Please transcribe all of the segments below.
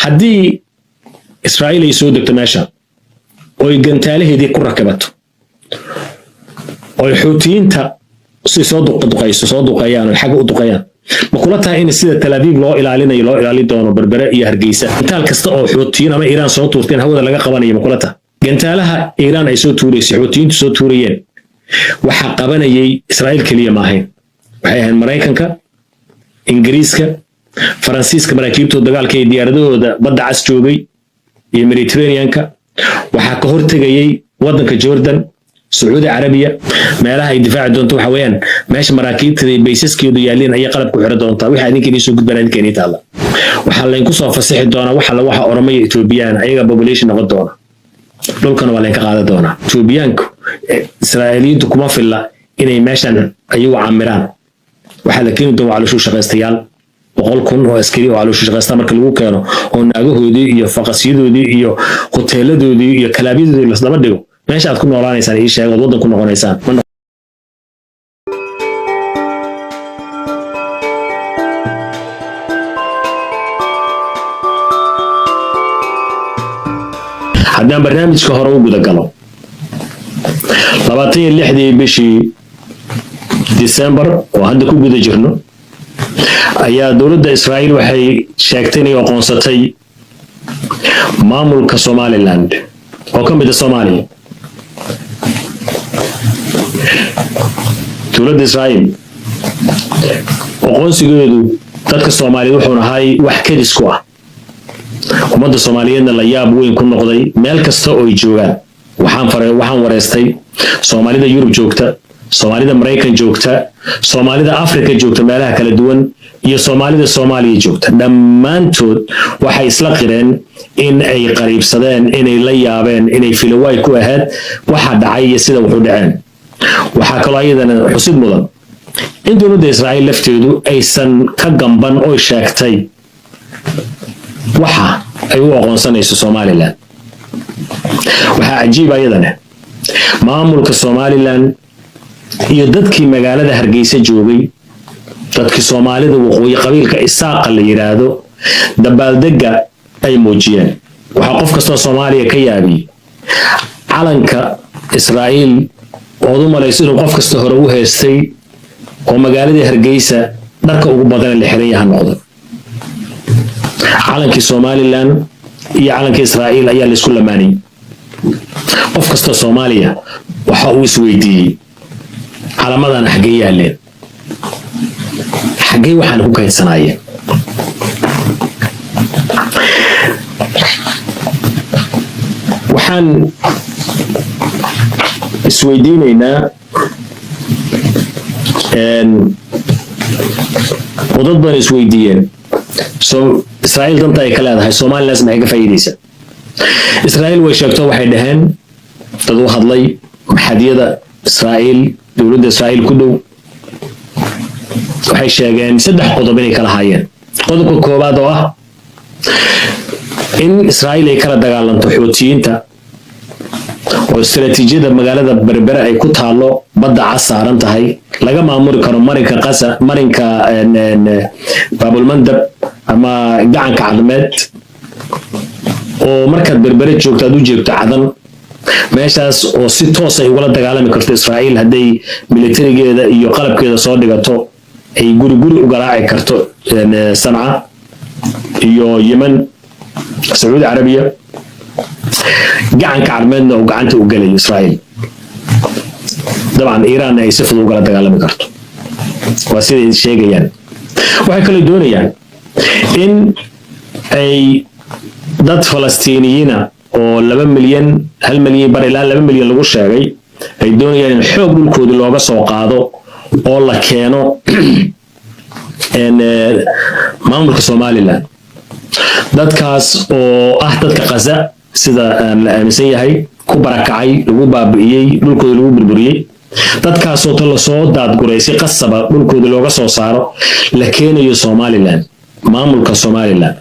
Haddii Israa'iil ay soo degto meesha oy gantaalaheedii ku rakabato, oy Xuutiyiinta si soo duqduqayso, soo duqeeyaan, oy xagga u duqeeyaan, ma kula tahay in sida Tel Aviv loo ilaalinayo loo ilaalin doono Berbere iyo Hargeysa? Gantaal kasta oo Xuutiyiin ama Iiraan soo tuurteen hawada laga qabanayo, ma kula tahay? Gantaalaha Iiraan ay soo tuuraysay, Xuutiyiintu soo tuurayeen, waxaa qabanayay Israa'iil keliya ma ahayn. Waxay ahayn Maraykanka, Ingiriiska, Faransiiska, maraakiibtooda dagaalka iyo diyaaradahooda Badda Cas joogay iyo Mediterraneanka. Waxaa ka hortegayay waddanka Jordan, Sacuudi Carabiya. Meelaha ay difaaci doonto waxa weeyaan meesha maraakiibtada iyo baysaskeedu yaalleen ayay qalab ku xiri doontaa. Wixii adinka idiin soo gudbaan adinka idiin taalla. Waxaa laynku soo fasixi doonaa waxa la waxa Oromo iyo Etoobiyaan ayaga population noqon doona, dhulkana waa laynka qaadan doonaa. Etoobiyaanku, Israa'iiliyiintu kuma filla inay meeshan ayagu camiraan. Waxaa la keeni doona calooshu shaqaystayaal, 100,000 oo askari oo calooshu shaqaysta marka lagu keeno, oo naagahoodii iyo faqasyadoodii iyo hoteeladoodii iyo kalaabyadoodii lasdaba dhigo, meesha aad ku noolaanaysaan ii sheeg ood waddan ku noqonaysaan. Haddaan barnaamijka hore u guda galo, 26-dii bishii December oo hadda ku guda jirno ayaa dowladda Israa'iil waxay sheegtay inay aqoonsatay maamulka Somaliland oo ka mid ah Soomaaliya. Dowladda Israa'iil aqoonsigeedu dadka Soomaaliyeed wuxuu ahay wax kedis ku ah, ummadda Soomaaliyeedna la yaab weyn ku noqday meel kasta oo ay joogaan. Waxaan wareystay Soomaalida Yurub joogta, Soomaalida Maraykan joogta, Soomaalida Afrika joogta meelaha kala duwan iyo Soomaalida Soomaaliya joogta. Dhammaantood waxay isla qireen in ay qariibsadeen, inay la yaabeen, inay filawaay ku ahayd waxa dhacay iyo sida wuxu dhaceen. Waxaa kaloo ayadana xusid mudan in dowladda Israa'iil lafteedu aysan ka gamban oy sheegtay waxa ay u aqoonsanayso Somaliland. Waxaa cajiib ayadana maamulka Somaliland iyo dadkii magaalada Hargeysa joogay, dadkii Soomaalida waqooyi, qabiilka Isaaqa la yidhaahdo, dabaaldega ay muujiyeen. Waxaa qof kastoo Soomaaliya ka yaabiyey calanka Israa'iil ood u malayso inuu qof kasta hore u heystay oo magaaladii Hargeysa dharka ugu badan la xiran yaha noqday. Calankii Somaliland iyo calankii Israa'iil ayaa laisku lamaanayay. Qof kastoo Soomaaliya waxa uu isweydiiyey: calamadan xaggee yaaleen? Xaggee waxaan ku kaydsanaayeen? Waxaan isweydiinaynaa oo dad badan isweydiiyeen: so Israa'iil danta ay ka leedahay Somaliland maxay ka faa'iidaysaa? Israa'iil way sheegto. Waxay dhaheen dad u hadlay maxadiyada Israa'iil, dowladda Israa'iil ku dhow, waxay sheegeen saddex qodob inay kala haayeen. Qodobka koowaad oo ah in Israa'iil ay kala dagaalanto Xuutiyiinta, oo istaraatiijiyada magaalada Berbere ay ku taalo, Badda Cas saaran tahay, laga maamuli karo marinka Qasa, marinka Baabulmandab ama Gacanka Cadmeed, oo markaad Berbere joogto aad u jeegto Cadan, meeshaas oo si toos ay ugala dagaalami karto Israa'iil hadday militarigeeda iyo qalabkeeda soo dhigato, ay guri guri u garaaci karto Sanca iyo Yemen, Sacuudi Carabiya, Gacanka Cadmeedna uu gacanta u gelayo Israa'iil. Dabcan Iiraanna ay si fudud ugala dagaalami karto, waa siday sheegayaan. Waxay kaloo doonayaan in ay dad Falastiiniyiina oo 2 milyan, 1.5 milyan ilaa 2 milyan lagu sheegay, ay doonayaan in xoog dhulkoodii looga soo qaado oo la keeno maamulka Somaliland. Dadkaas oo ah dadka Qaza, sida la aaminsan yahay, ku barakacay, lagu baabi'iyey dhulkooda, lagu burburiyey, dadkaasoo ta lasoo daadguray si qasaba dhulkooda looga soo saaro, la keenayo Somaliland, maamulka Somaliland.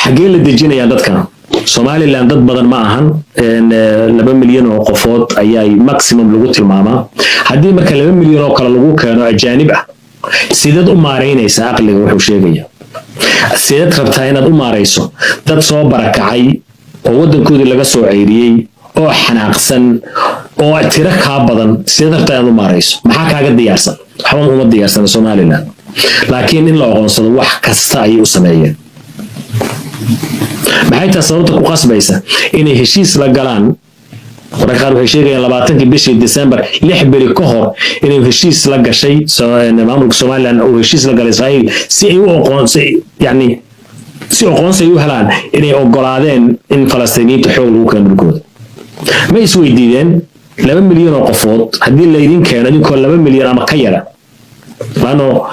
Xaggee la dejinayaa dadkan? Somaliland dad badan ma ahan, 2 milyan oo qofood ayaa maximum lagu tilmaamaa. Haddii marka 2 milyan oo kale lagu keeno ajaanib ah, sideed u maaraynaysaa? Aqliga wuxuu sheegaya Sideed rabtaa inaad u maarayso dad soo barakacay oo waddankoodii laga soo ceyriyey oo xanaaqsan oo tiro kaa badan? Sideed rabtaa inaad u maarayso? Maxaa kaaga diyaarsan? Waxba uma diyaarsana Somaliland, laakiin in la aqoonsado wax kasta ayay u sameeyeen. Maxay tahay sababta ku qasbaysa inay heshiis la galaan? Wararka qaar waxay sheegayaan 20-kii bishii December, 6 beri ka hor, inay heshiis la gashay maamulka Somaliland uu heshiis la galay Israa'iil si ay u aqoonsi, yani si aqoonsi ay u helaan, inay ogolaadeen in Falastiiniyiinta xoog lagu keeno dhulkooda. Ma isweydiideen 2 milyan oo qofood haddii laydin keeno, idinkoo 2 milyan ama ka yara? Laano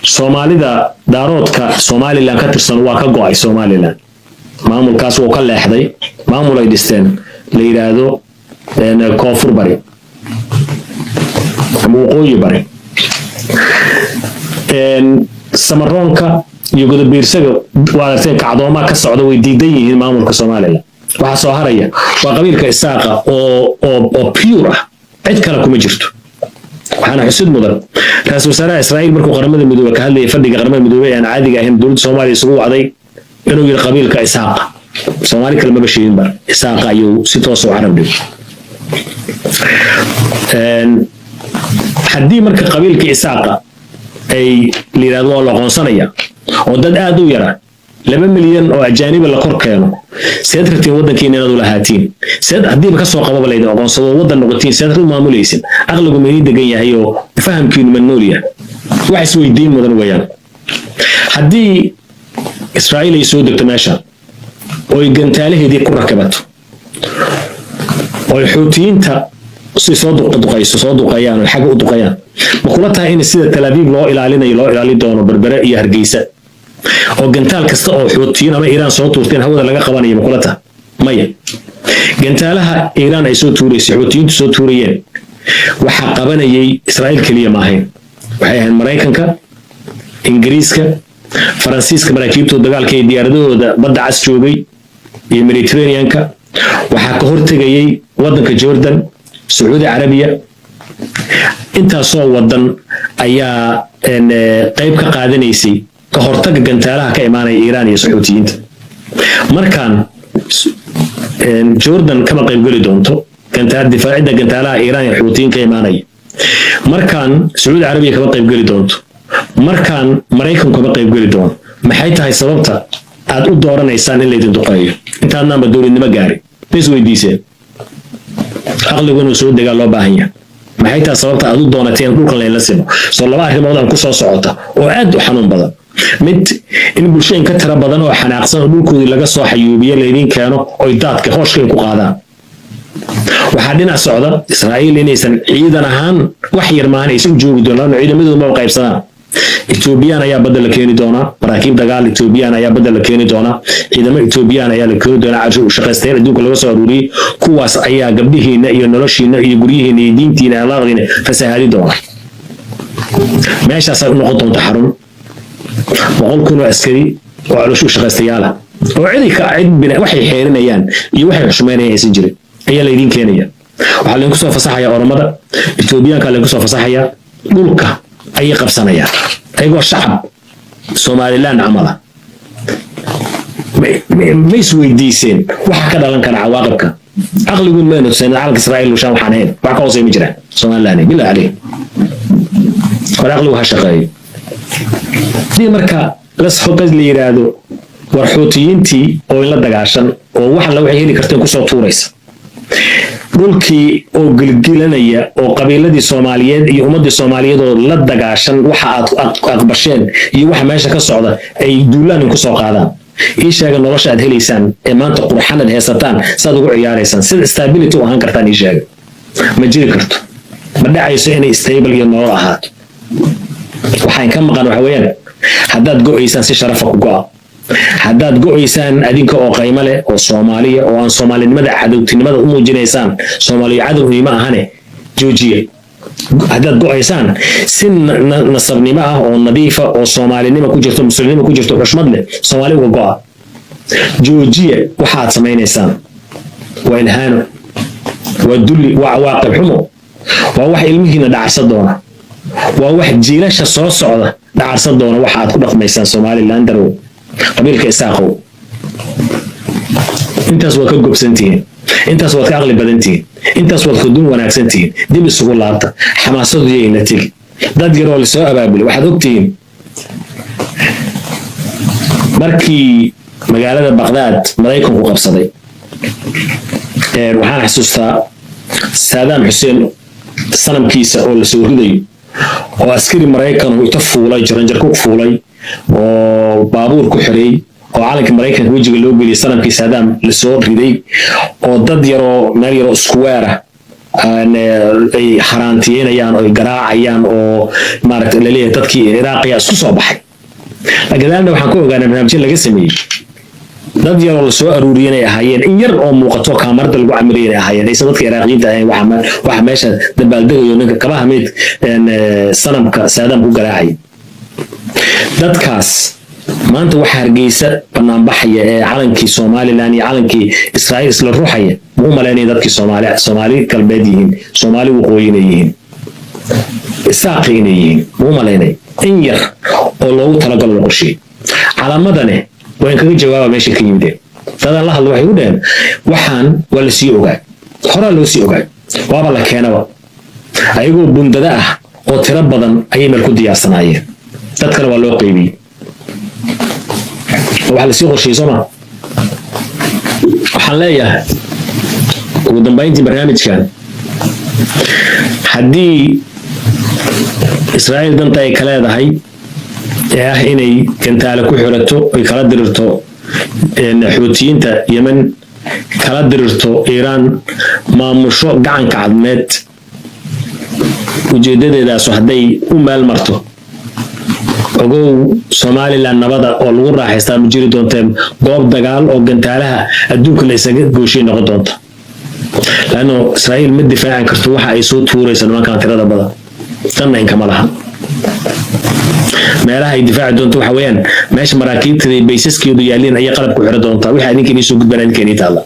Soomaalida Daaroodka Somaliland ka tirsan waa ka go'ay Somaliland, maamulkaas wuu ka leexday. Maamul ay dhisteen la yidhaahdo Koonfur Bari ama Waqooyi Bari. Samaroonka iyo Godobiirsaga waa aragteen, kacdoomaa ka socda, way diidan yihiin maamulka Somaliland. Waxaa soo haraya waa qabiilka Isaaqa oo pure ah, cid kale kuma jirto. Waxaana xusid mudan ra-iisul wasaaraha Israa'iil markuu Qaramada Midoobey ka hadlayay, fadhiga Qaramada Midoobey ee aan caadiga ahayn dowladda Soomaaliya isugu wacday, inuu yidhi qabiilka Isaaqa, Soomaali kale maba sheegin bar, Isaaqa ayuu si toos u carab dhigay. Haddii marka qabiilka Isaaqa ay la yidhahdo waa la aqoonsanaya oo dad aad u yara, 2 milyan oo ajaaniba la kor keeno, seed rabtiin waddankiina inaad ulahaatiin? Seed haddiiba kasoo qababa laydin aqoonsado oo waddan noqotiin, seed u maamulaysin? Caqligu ma idin degan yahay oo fahamkiinu ma nool yahay? Wax isweydiin mudan weeyaan. Haddii Israa'iil ay soo degto meesha oo ay gantaalaheedii ku rakabato oo ay Xuutiyiinta si soo duqayso, soo duqeeyaan oo xagga u duqeeyaan, ma kula tahay in sida Tel Aviv loo ilaalinayo loo ilaalin doono Berbere iyo Hargeysa, oo gantaal kasta oo Xuutiyiin ama Iiraan soo tuurteen hawada laga qabanayo? Ma kula tahay? Maya. Gantaalaha Iiraan ay soo tuuraysay, Xuutiyiintu soo tuurayeen, waxaa qabanayay Israa'iil keliya ma ahayn. Waxay ahayd Maraykanka, Ingiriiska, Faransiiska, maraakiibtooda dagaalka iyo diyaaradahooda Badda Cas joogay iyo Mediterraneanka. Waxaa ka hortegayay waddanka Jordan, Sacuudi Carabiya. Intaasoo wadan ayaa qayb ka qaadanaysay ka hortaga gantaalaha ka imaanaya Iiraan iyo Saxuutiyiinta. Markaan Jordan kama qaybgeli doonto difaacidda gantaalaha Iiraan iyo Xuutiyiin ka imaanaya. Markaan Sacuudi Carabiya kama qaybgeli doonto. Markaan Maraykanku kama qaybgeli doono. Maxay tahay sababta aad u dooranaysaan in laydin duqeeyo intaadnaanba dowladnimo gaarin? Ma isweydiiseen? Caqligu inuu soo degaa loo baahan yahay. Maxay tahay sababta aad u doonateen dhulkan laynla simo? Soo laba arrimood aan ku soo socota oo aad u xanuun badan: mid, in bulshooyin ka tira badan oo xanaaqsan oo dhulkoodii laga soo xayuubiye laydin keeno oy daadka hooshka ku qaadaan. Waxaa dhinac socda Israa'iil inaysan ciidan ahaan wax yar maahan aysan u joogi doonaan, lana ciidamadoodu maba qaybsadaan. Etoobiyaan ayaa badda la keeni doonaa, maraakiib dagaal Etoobiyaan ayaa badda la keeni doonaa, ciidamo Etoobiyaan ayaa la keeni doonaa, shaqaystayaal adduunka laga soo aruuriyey. Kuwaas ayaa gabdhihiina iyo noloshiina iyo guryihiina iyo diintiina, akhlaaqdiina fasahaadi doona. Meeshaasaa u noqon doonta xarun 100,000 oo askari oo calooshu shaqaystayaal ah oo cidi ka cid bina waxay xeerinayaan iyo waxay xushmeynayaan aysan jirin ayaa laydin keenaya. Waxaa laydinku soo fasaxaya Oromada, Etoobiyaanka laydinku soo fasaxaya. Dhulka ayay qabsanayaan ayagoo shacab Somaliland camala. Ma isweydiiseen waxa ka dhalan kara cawaaqibka? Caqligun maynu tusayn calanka Israa'iil lushaan waxaan ahayn wax ka hooseeya ma jiraan Somaliland. Billah caleyh, war caqligu ha shaqeeyo. Haddii marka las la yidhaahdo war Xuutiyiintii oo inla dagaashan oo wax alla waxay heli karteen kusoo tuuraysa dhulkii oo gilgilanaya oo qabiiladii Soomaaliyeed iyo ummadii Soomaaliyeed oo la dagaashan, waxa aad aqbasheen iyo waxa meesha ka socda ay duulaan ku soo qaadaan, ii sheega nolosha aad helaysaan ee maanta qurxan aad haysataan saad ugu ciyaaraysaan, sida stability u ahaan kartaan? Ii sheega. Ma jiri karto, ma dhacayso inay stable iyo nolol ahaato. Waxaan ka maqan waxa weeyaan, haddaad go'aysaan si sharafa ku go'a. Haddaad go'aysaan adinka oo qaymo leh oo Soomaaliya oo aan Soomaalinimada cadowtinimada u muujinaysaan, Soomaaliya cadownimo ahane joojiya. Haddaad go'aysaan si nasabnimo ah oo nadiifa oo Soomaalinimo ku jirto, muslimnimo ku jirto, xushmad leh, Soomaali uga go'a. Joojiya waxaad samaynaysaan. Waa ilhaano, waa dulli, waa cawaaqib xumo, waa wax ilmihiina dhacsa doona, waa wax jiilasha soo socda. Dhacarsan doona waxa aad ku dhaqmaysaan Somalilandarow, qabiilka Isaaqow. Intaas waad ka gobsantihiin, intaas waad ka aqli badantihiin, intaas waad khudun wanaagsantihiin. Dib isugu laabta, xamaasadu yayna tegi. Dad yaroo lasoo abaabulay, waxaad ogtihiin markii magaalada Baqdaad Maraykanku qabsaday, waxaan xasuustaa Saadaam Xuseen sanamkiisa oo lasoo ridayo oo askari Maraykan uu ita fuulay, jaranjar ku fuulay oo baabuur ku xiray oo calanka Maraykanka wejiga loo geliyay, sanamkii Saadaam lasoo riday oo dad yaroo meel yaroo square ah ay haraantiyeynayaan oo ay garaacayaan oo maaragta laleeyahay dadkii Iraaqiya isku soo baxay. Gadaalna waxaan ku ogaanay barnaamijyo laga sameeyey dad yaroo lasoo aruuriyay inay ahaayeen, in yar oo muuqato kaamarada lagu camirayay inay ahaayeen, aysan dadka Iraaqiyiinta ahayn. Waxa meesha dabaaldegayo ninka kabaha meyd sanamka Saadaam ku garaacay. Dadkaas maanta waxa Hargeysa banaanbaxaya ee calankii Somaliland iyo calankii Israa'iil isla ruuxaya, ma u malaynaya dadkii Soomaali, Soomaali Galbeed yihiin, Soomaali Waqooyi inay yihiin, Isaaqi inay yihiin? Ma u malaynay in yar oo loogu talagalo la qorsheeyey? Calaamadane waa in kaga jawaaba meesha ka yimideen. Dadaan la hadlo waxay u dhaheen waxaan waa lasii ogaa, horaa loo sii ogaa, waaba la keenaba ayagoo bundada ah oo tiro badan ayay meel ku diyaarsanaayeen, dadkana waa loo qaybiyey, waxaa lasii qorsheeyey. Soo ma waxaan leeyahay ugu dambayntii barnaamijkan, haddii Israa'iil danta ay ka leedahay ee ah inay gantaale ku xirato, ay kala dirirto Xuutiyiinta Yemen, kala dirirto Iiraan, maamusho Gacanka Cadmeed, ujeedadeedaasu hadday u meel marto, ogow Somaliland nabada oo lagu raaxaystaa ma jiri doonteen. Goob dagaal oo gantaalaha adduunka la isaga gooshay noqon doonta, laanno Israa'iil ma difaacan karto waxa ay soo tuuraysa nimankan tirada badan. Tanna inkama laha. Meelaha ay difaaci doonto waxa weeyaan meesha maraakiibtada iyo baysaskeedu yaalliin ayay qalab ku xiri doontaa. Wixii adinka inii soo gudbaan adinka inii taalla,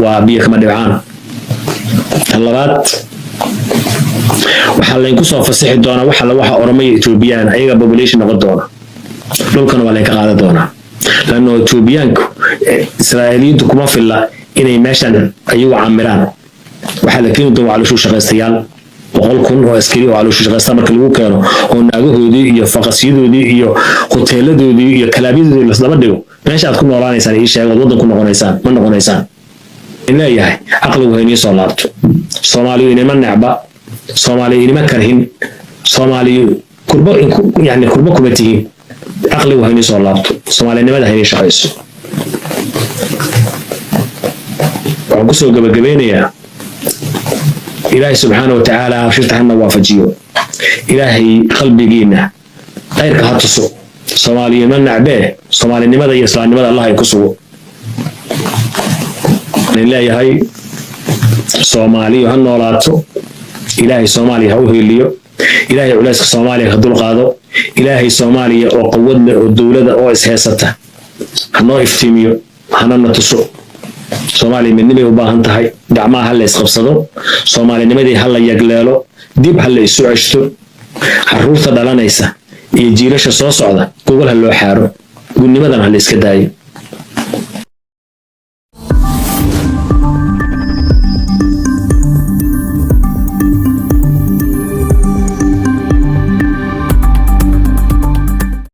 waa biyo kama dhibcaan. Tan labaad, waxaa laynku soo fasixi doonaa waxa la waxa Oromo iyo Etoobiyaan ayaga population noqon doona, dhulkana waa laynka qaadan doonaa, lanno Etoobiyaanku, Israa'iiliyiintu kuma filla inay meeshan ayagu camiraan. Waxaa la keeni doona calooshu shaqaystayaal, 100,000 oo askari oo calooshu shaqaysta marka lagu keeno oo naagahoodii iyo faqasyadoodii iyo hoteeladoodii iyo kalaabyadoodii lasdaba dhigo, meesha aad ku noolaanaysaan ii sheeg ood waddan ku noqonaysaan? Ma noqonaysaan. Leeyahay caqligu haynii soo laabto. Soomaaliyu inima necba, Soomaaliyu inima karhin, Soomaaliyu kurbo, yani kurbo kuma tihiin. Caqligu haynii soo laabto, Soomaalinimada haynii shaqayso. Waxaan kusoo gabagabeynayaa, Ilaahay subxaana wa tacaala hawshirta hana waafajiyo. Ilaahay qalbigiina khayrka ha tuso. Soomaaliya ma nacbee, Soomaalinimada iyo islaamnimada Allah ay ku sugo. Waxaan leeyahay Soomaaliyu ha noolaato. Ilaahay Soomaaliya ha u hiiliyo. Ilaahay culayska Soomaaliya ka dulqaado. Ilaahay Soomaaliya oo qawad leh oo dowlada oo isheysata ha noo iftiimiyo, hana na tuso. Soomaaliya midnimay u baahan tahay. Gacmaha ha la isqabsado, Soomaalinimadii ha la yagleelo, dib ha la isu ceshto. Caruurta dhalanaysa iyo jiilasha soo socda gogol ha loo xaaro, gudnimadan ha la iska daayo.